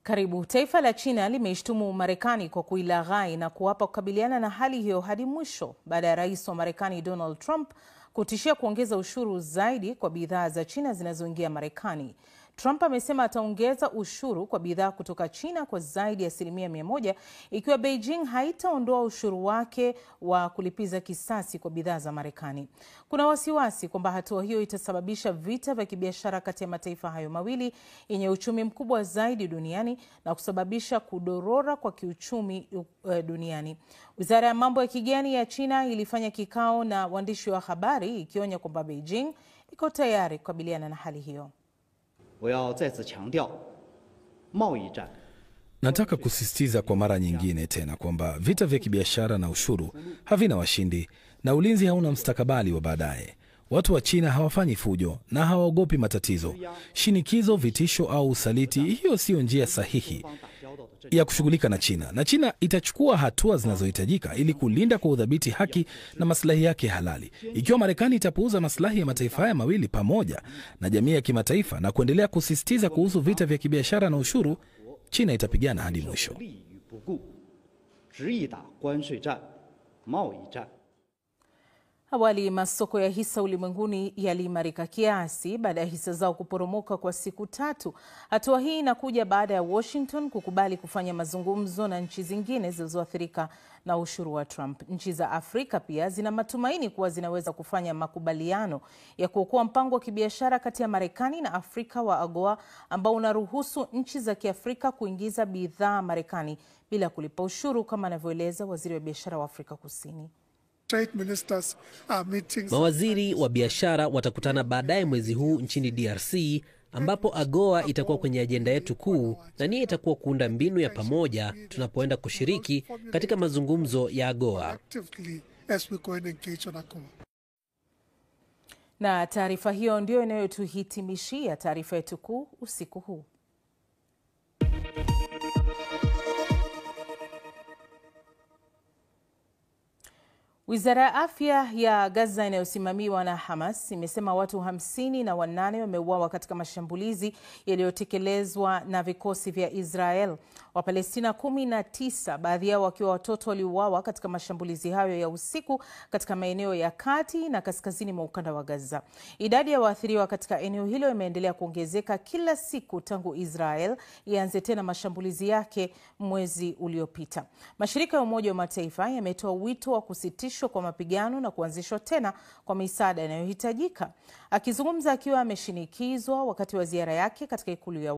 Karibu. Taifa la China limeishtumu Marekani kwa kuilaghai na kuapa kukabiliana na hali hiyo hadi mwisho baada ya rais wa Marekani Donald Trump kutishia kuongeza ushuru zaidi kwa bidhaa za China zinazoingia Marekani. Trump amesema ataongeza ushuru kwa bidhaa kutoka China kwa zaidi ya 100% ikiwa Beijing haitaondoa ushuru wake wa kulipiza kisasi kwa bidhaa za Marekani. Kuna wasiwasi kwamba hatua hiyo itasababisha vita vya kibiashara kati ya mataifa hayo mawili yenye uchumi mkubwa zaidi duniani na kusababisha kudorora kwa kiuchumi duniani. Wizara ya mambo ya kigeni ya China ilifanya kikao na waandishi wa habari ikionya kwamba Beijing iko tayari kukabiliana na hali hiyo. Nataka kusisitiza kwa mara nyingine tena kwamba vita vya kibiashara na ushuru havina washindi na ulinzi hauna mstakabali wa baadaye. Watu wa China hawafanyi fujo na hawaogopi matatizo. Shinikizo, vitisho au usaliti, hiyo sio njia sahihi ya kushughulika na China. Na China itachukua hatua zinazohitajika ili kulinda kwa udhabiti haki na maslahi yake halali. Ikiwa Marekani itapuuza maslahi ya mataifa haya mawili pamoja na jamii ya kimataifa na kuendelea kusisitiza kuhusu vita vya kibiashara na ushuru, China itapigana hadi mwisho. Awali masoko ya hisa ulimwenguni yaliimarika kiasi baada ya hisa zao kuporomoka kwa siku tatu. Hatua hii inakuja baada ya Washington kukubali kufanya mazungumzo na nchi zingine zilizoathirika na ushuru wa Trump. Nchi za Afrika pia zina matumaini kuwa zinaweza kufanya makubaliano ya kuokoa mpango wa kibiashara kati ya Marekani na Afrika wa AGOA ambao unaruhusu nchi za Kiafrika kuingiza bidhaa Marekani bila kulipa ushuru, kama anavyoeleza waziri wa biashara wa Afrika Kusini. Mawaziri wa biashara watakutana baadaye mwezi huu nchini DRC, ambapo AGOA itakuwa kwenye ajenda yetu kuu na nia itakuwa kuunda mbinu ya pamoja tunapoenda kushiriki katika mazungumzo ya AGOA. Na taarifa hiyo ndio inayotuhitimishia taarifa yetu kuu usiku huu. Wizara ya Afya ya Gaza inayosimamiwa na Hamas imesema watu 58 wameuawa katika mashambulizi yaliyotekelezwa na vikosi vya Israel. Wapalestina 19, baadhi yao wakiwa watoto, waliuawa katika mashambulizi hayo ya usiku katika maeneo ya kati na kaskazini mwa ukanda wa Gaza. Idadi ya waathiriwa katika eneo hilo imeendelea kuongezeka kila siku tangu Israel ianze tena mashambulizi yake mwezi uliopita. Mashirika ya Umoja wa Mataifa yametoa wito wa kusitishwa kwa mapigano na kuanzishwa tena kwa misaada inayohitajika. Akizungumza akiwa ameshinikizwa wakati wa ziara yake katika ikulu ya